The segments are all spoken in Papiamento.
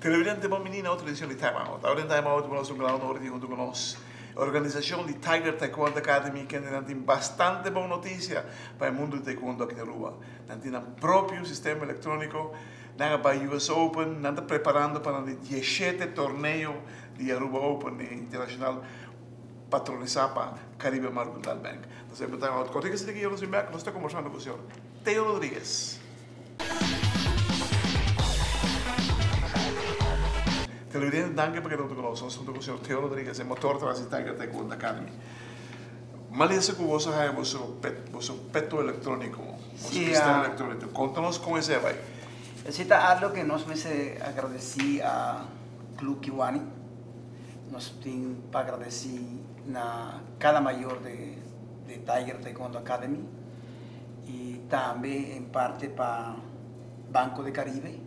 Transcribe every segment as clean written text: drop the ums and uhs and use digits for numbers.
Televidente bon bini na otro edicion di Time Out. Awor den Time Out bo nos un gran honor di hunto cu nos organisacion di Tiger Taekwondo Academy kende nan tin bastante bon noticia pa e mundo di taekwondo aki na Aruba. Nan tin nan propio sistema electronico, nan a bai US Open, nan ta preparando pa nan di dieshete torneo di Aruba Open Internacional patronisa pa Caribe Mercantile Bank. Nos a invita Otto Rodriguez di aki, nos bin bek, nos ta conversando cu señor Teo Rodriguez. Televidente, danki pa keda hunto cu nos. Nos ta hunto cu señor Teo Rodriguez, e motor tras di Tiger Taekwondo Academy. Malesa cu boso haya boso pet, boso peto electronico, boso Sí, sistema ah. electronico. Conta nos con esey a bay. Esey ta algo que nos mester agradeci a Club Kiwani. Nos tin pa agradeci na cada mayor de de Tiger Taekwondo Academy y tambe en parte pa Banco de Caribe,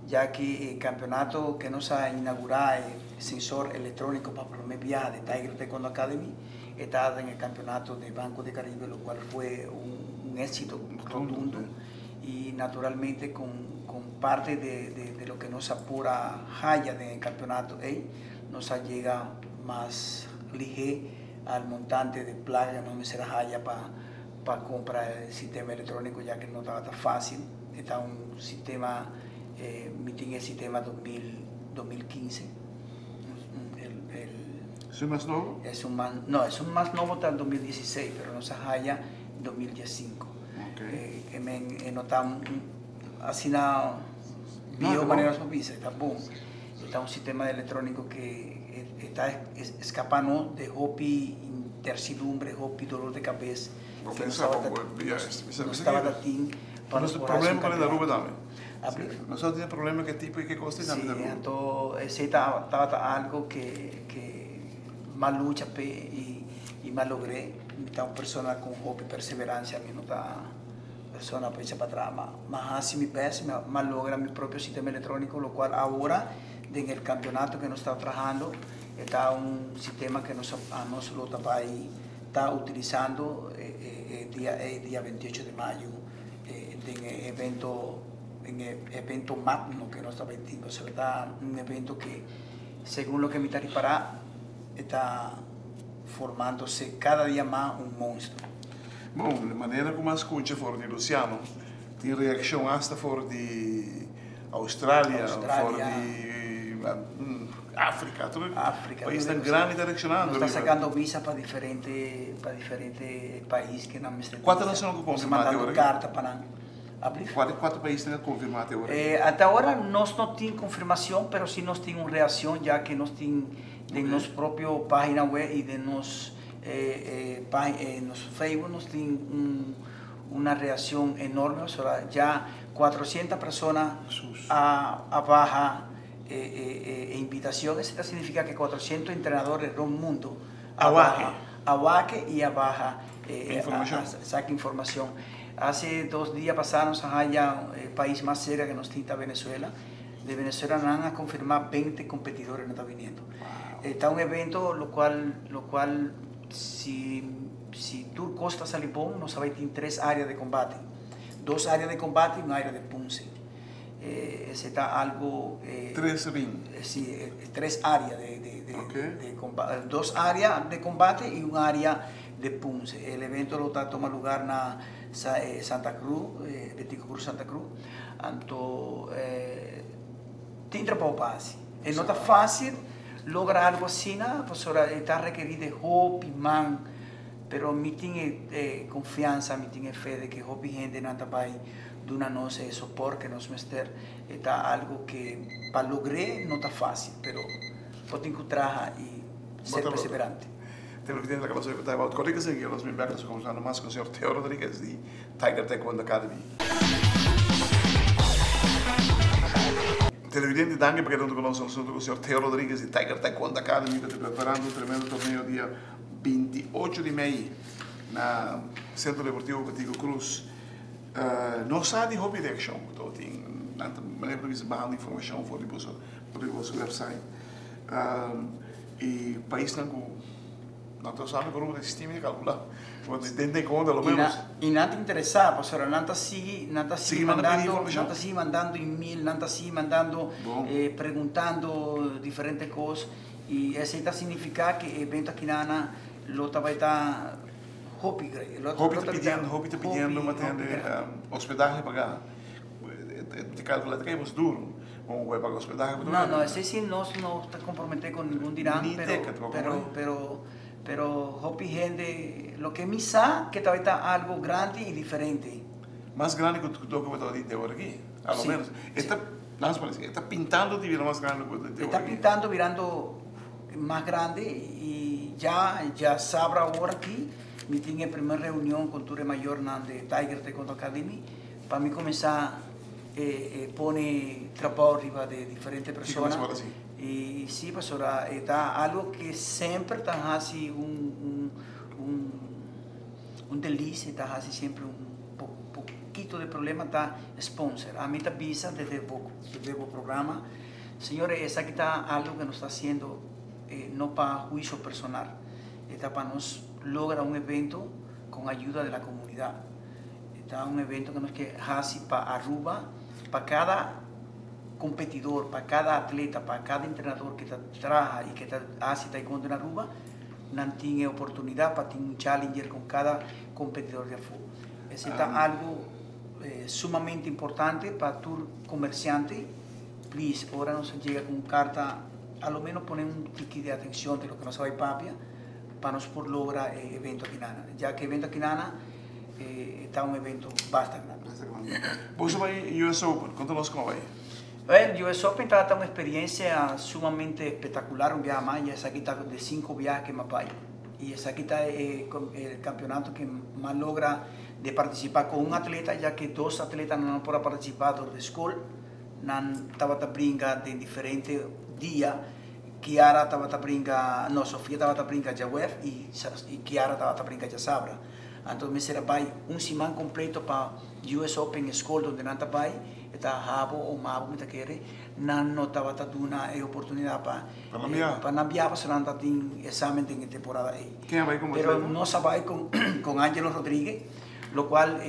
ya que e campeonato que nos a inaugura e sensor electronico pa prome biaha de Tiger Taekwondo Academy e ta den e campeonato de Banco de Caribe, lo cual fue un un exito rotundo y naturalmente con con parte de de de loke nos a por a haya den e campeonato ey nos a yega mas lihe al montante de placa que nos mester a haya pa pa compra e sistema electronico ya que no tabata facil. E ta un sistema mi tin e sistema 2000 2015 el el Esun mas nobo? Esun mas no esun mas nobo ta 2016 pero nos a haya 2015. Okay. E men e no ta asina bieu manera nos por bisa e ta bon. E ta un sistema electronico que e ta escapa nos de hopi intercidumbre, hopi dolor de cabes Bo que nos pensa tabata bo bo nos tabata tin pa nos Nos por haci problema un con el Aruba campeonato. tambe. Abri? Nos tin problema ke tipo y ke cos tambe Sí, na Aruba. anto esey tabata algo que que m'a lucha p'e y y m'a logr'é. Mi ta un persona con hopi perseverancia, mi no ta persona pa echa pa atras, ma m'a haci mi best, m'a logra mi propio sistema electronico, lo cual awora den el campeonato que nos ta trahando e ta un sistema que nos anos lo ta bay ta utilizando e dia ey, dia 28 de mayo, den e evento, den e evento magno que nos ta bay tin, pasobra ta un evento que segun loke mi ta ripara e ta formándose cada dia mas un monstruo. Bon, di manera ku mi a skucha for di Luciano, tin reakshon asta for di Australia, for di Afrika, tur Afrika, paisnan grandi ta reakshonando. Nos ta sakando visa pa diferente, pa diferente pais ke nan mester Kuantu nashon ku konfirmá te ora? Nos ta mandando karta pa nan. Abri? Kuantu paisnan a konfirmá te ora? Ata ora nos no tin konfirmashon, pero si nos tin un reakshon ya ke nos tin den nos propio pagina web y den nos nos Facebook nos tin un una reaccion enorme pasobra ya cuatrocientos persona a a baha e e e invitacion esey ta significa que cuatrocientos entrenadores rond mundo a baha a wak y a baha e saca informacion hace dos dia pasa nos a haya e pais mas cerca que nos tin ta Venezuela de Venezuela nan a confirma bente competidores nan ta biniendo e ta un evento lo cual lo cual si si tur cos ta sali bon nos a bay tin tres area de combate dos area de combate y un area de punce ese ta algo Tres ring. Si tres area de de de combate dos area de combate y un area de punce el evento lo ta tuma lugar na Santa Cruz Betico Cruz Santa Cruz anto tin trabou pa haci e no ta facil logra algo asina pasobra e ta rekeri de hopi man pero mi tin e confiansa mi tin e fe de ke hopi hendenan ta bay duna nos e soport ke nos mester e ta algo ke pa logr'é no ta facil pero bo tin ku traha y ser perseverante. Televidente laga nos oye ku Time Out Corrique sigui nos bin bek nos ta conversando mas ku señor Theo Rodriguez di Tiger Taekwondo Academy. Televidente danki pa keda huntu ku nos nos huntu ku señor Theo Rodriguez di Tiger Taekwondo Academy ku ta preparando un tremendo torneo dia 28 di mei na Centro Deportivo Betico Croes. Nos sa di hopi reaccion ku to tin. Nan ta manera pa bisa bahando informacion for di boso for di boso website. Y paisnan cu nan ta sabi cu Aruba ta existi mi ta calcula. Den taekwondo a lo menos. Y nan ta interesa pasobra nan ta sigui nan ta sigui mandando nan ta sigui mandando email nan ta sigui mandando preguntando diferente cos y esey ta significa cu e evento akinana lo ta bay ta hopi grandi. Hopi ta pidiendo hopi ta pidiendo matende hospedahe paga. Te calcula te cae duro. Como voy paga hospedaje. No, no, esey si nos no ta compromete con ningun di nan, pero, pero, pero, pero hopi hende, loke mi sa ke ta ta algo grandi y diferente. Mas grandi cu loke bo ta di te ora aki, a lo menos. E ta, laat ons e ta pintando di bira mas grandi cu te ora aki. E ta pintando birando mas grandi y ya, ya sabra awor aki mi tin e primer reunion con tur e mayornan di Tiger Taekwondo Academy. Pa mi kuminsá e pone trabou riba di diferente persona. I si pasobra e ta algu ke semper ta hasi un un un delisia, e ta hasi semper un pokito di problema ta sponsor. Ami ta bisa desde bo desde bo programa, señores esaki ta algu ke nos ta hasiendo no pa huisio personal, e ta pa nos logra un evento kon ayuda di la komunidat. Ta un evento ku nos ke hasi pa Aruba, pa kada kompetidor, pa kada atleta, pa kada entrenador ku ta traha i ku ta hasi taekwondo na Aruba, nan tin e oportunidat pa tin un challenger ku kada kompetidor di afó. Esei ta algu sumamente importante pa tur komersiante. Please, ora nos a yega ku un karta, a lo menos pone un tiki di atenshon di loke nos a bai papia pa nos por logra e evento akinana. Ya ku e evento akinana E ta un evento basta grandi. Basta grandi. Boso bai US Open, konta nos komo bai. Well, US Open tabata un experiencia sumamente espectacular un biaha mas, ya esaki ta de cinco biaha ke m'a bai. Y esaki ta e e campeonato ke m'a logra de participa con un atleta, ya ke dos atletanan no por a participa dor di school, nan tabata bringa den diferente dia. Kiara tabata bringa, no, Sofia tabata bringa djawev y Kiara tabata bringa djasabra. Anto mester a bai un siman completo pa US Open e school donde nan ta bai, e ta habo o mabo mi ta kere, nan no tabata duna e oportunidad pa pa nan biaha pasobra nan ta tin examen den e temporada ey. Ken a bai con Pero nos a bai con con Angelo Rodriguez, lo cual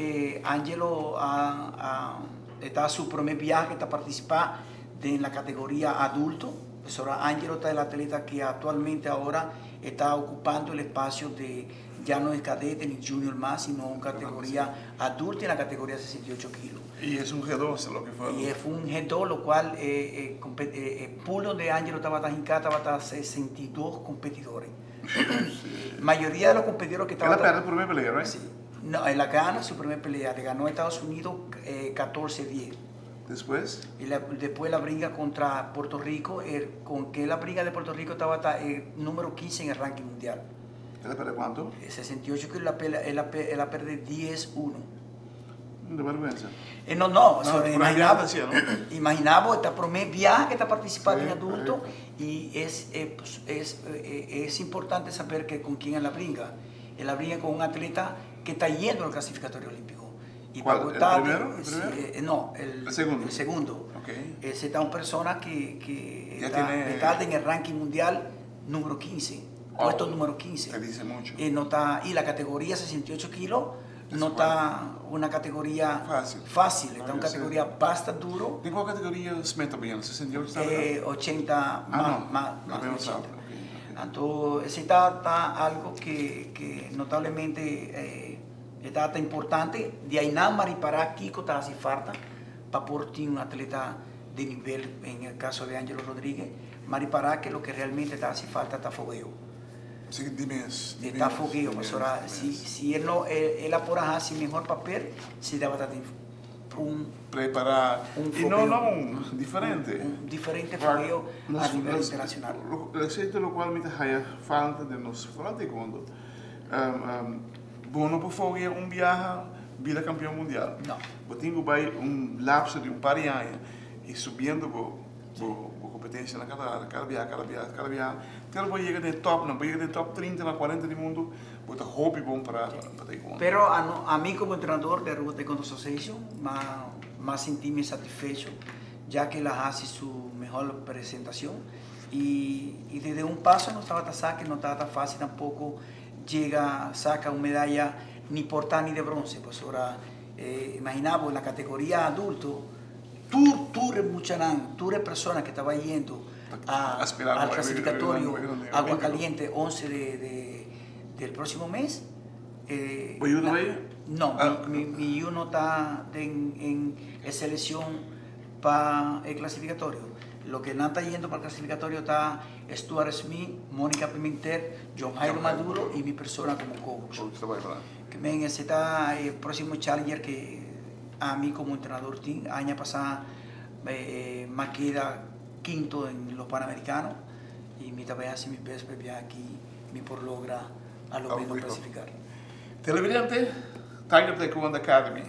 Angelo a a e ta su prome biaha ke ta participa den la categoria adulto, pasobra Angelo ta el atleta ke actualmente ahora e ta ocupando el espacio de Ya no es cadete ni junior mas, sino un categoria adulto en la categoria 68 kilo. Y es un G2 lo que fue. Y es un G2, lo cual e pool donde Angelo tabata hinca tabata 62 competidores. Sí. Mayoria de los competidores que Él a tabata perde primer pelea, right? Sí. No, él a gana su primer pelea, le ganó a Estados Unidos 14-10. Despues? Y la, despues el a bringa contra Puerto Rico, el, con que el a bringa de Puerto Rico tabata el numero 15 en el ranking mundial. El a perde cuanto? 68 kilo el a el a perde 10 uno. De vergüenza. No, no, No, so, por imagina ahí decía, ¿no? Imagina bo, ta prome biaha que ta participa den adulto y es, es, es importante saber que con quién el a bringa. El a bringa con un atleta que ta yendo al clasificatorio olímpico. Y ¿Cuál? pa ¿El ta primero? ¿El sí, primero? no, el El segundo. El segundo. Okay. Ese ta un persona que, que Ya ta, tiene ta den el ranking mundial número 15. Wow. Puesto número 15. Te dice mucho. No ta, y la categoría 68 kilos Es no fuerte. ta una categoría Fácil. fácil, está No, una yo sé. categoría basta duro. ¿En cuál categoría Smith también? 68 está, ¿verdad? 80, Ah, más, no. más, La más de menos 80. alta. Ok, ok. Anto, ese ta, ta algo que, que notablemente ta, ta importante. Di ainan m'a ripara kico ta haci falta pa por tin un atleta de nivel, en el caso de Angelo Rodríguez, m'a ripara que loke realmente ta haci falta ta fogueo. Sí, di mes, di Ta mes, fogueo, di mes, pasobra di mes. si, si el no, el, el a por a haci mehor papel si tabata tin un Prepara un y no, fogueo, no, un diferente. Un diferente Waar fogueo a nos, nivel nos, internacional. Lo, esey lo cual mi ta haya falta den nos vooral taekwondo. Bo no por foguea un biaha bira campeon mundial. No. Bo tin cu bay un lapso di un par di aña y subiendo bo, bo, bo. competencia na cada cada biaha, cada biaha, cada biaha, te ora bo yega den e top nan, bo yega den e top 30 na 40 di mundo, bo ta hopi bon para pa taekwondo. Pero ami como entrenador di Aruba Taekwondo Association ma ma sinti mi satisfecho ya que el a haci su mehor presentacion y y desde un paso nos tabata sa que no tabata facil tampoco yega saca un medaya ni por ta ni de bronce pasobra imagina bo na categoria adulto Tur tur e muchanan, tur e persona que taba yendo a al clasificatorio Agua Caliente 11 de de del proximo mes eh Bo yu ta bay? No, mi mi yu no ta den en e seleccion pa e clasificatorio. Loke nan ta yendo pa clasificatorio ta Stuart Smith, Monica Pimentel, John Jairo Maduro y mi persona como coach. Ke men ese ta e proximo challenger ke Ami como entrenador tin aña pasa m'a keda quinto en los Panamericanos y mi ta bay haci mi best pa bia aki mi por logra a lo menos clasificar. Televidente, Tiger Taekwondo Academy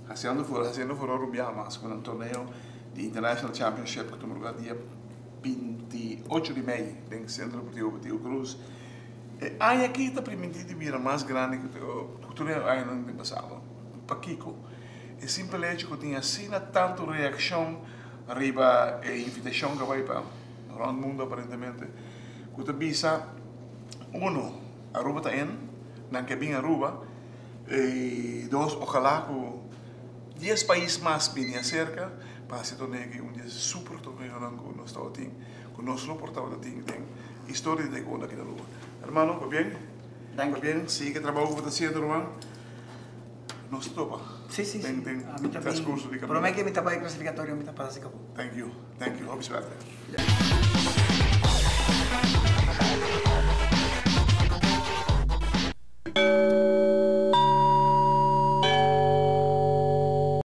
haciendo haciendo furor un biaha mas cu nan torneo di International Championship cu tuma lugar dia 28 di mei den Centro Deportivo Betico Cruz. E aña aki ta priminti di bira mas grandi cu tur e añanan den pasado. Pakiko? E simpel hecho ku tin asina tantu reakshon riba e invitashon ku a bai pa rònt mundu aparentemente ku ta bisa, uno, Aruba ta en, nan ke bin Aruba, i dos, ojalá ku dies pais mas bini aserka pa hasi torneo aki, un di e super torneonan ku nos tabatin, ku nos lo por tabata tin den historia di taekwondo aki na Aruba. Hermano, pabien, pabien, sigui e trabou ku bo ta hasiendo, ruman. Nos topa. Sí, sí, sí. Den A mi también. transcurso di camino. Prome que mi ta bay clasificatorio mi ta pasa si cabo. Thank you, thank you. Hopi suerte. Yeah.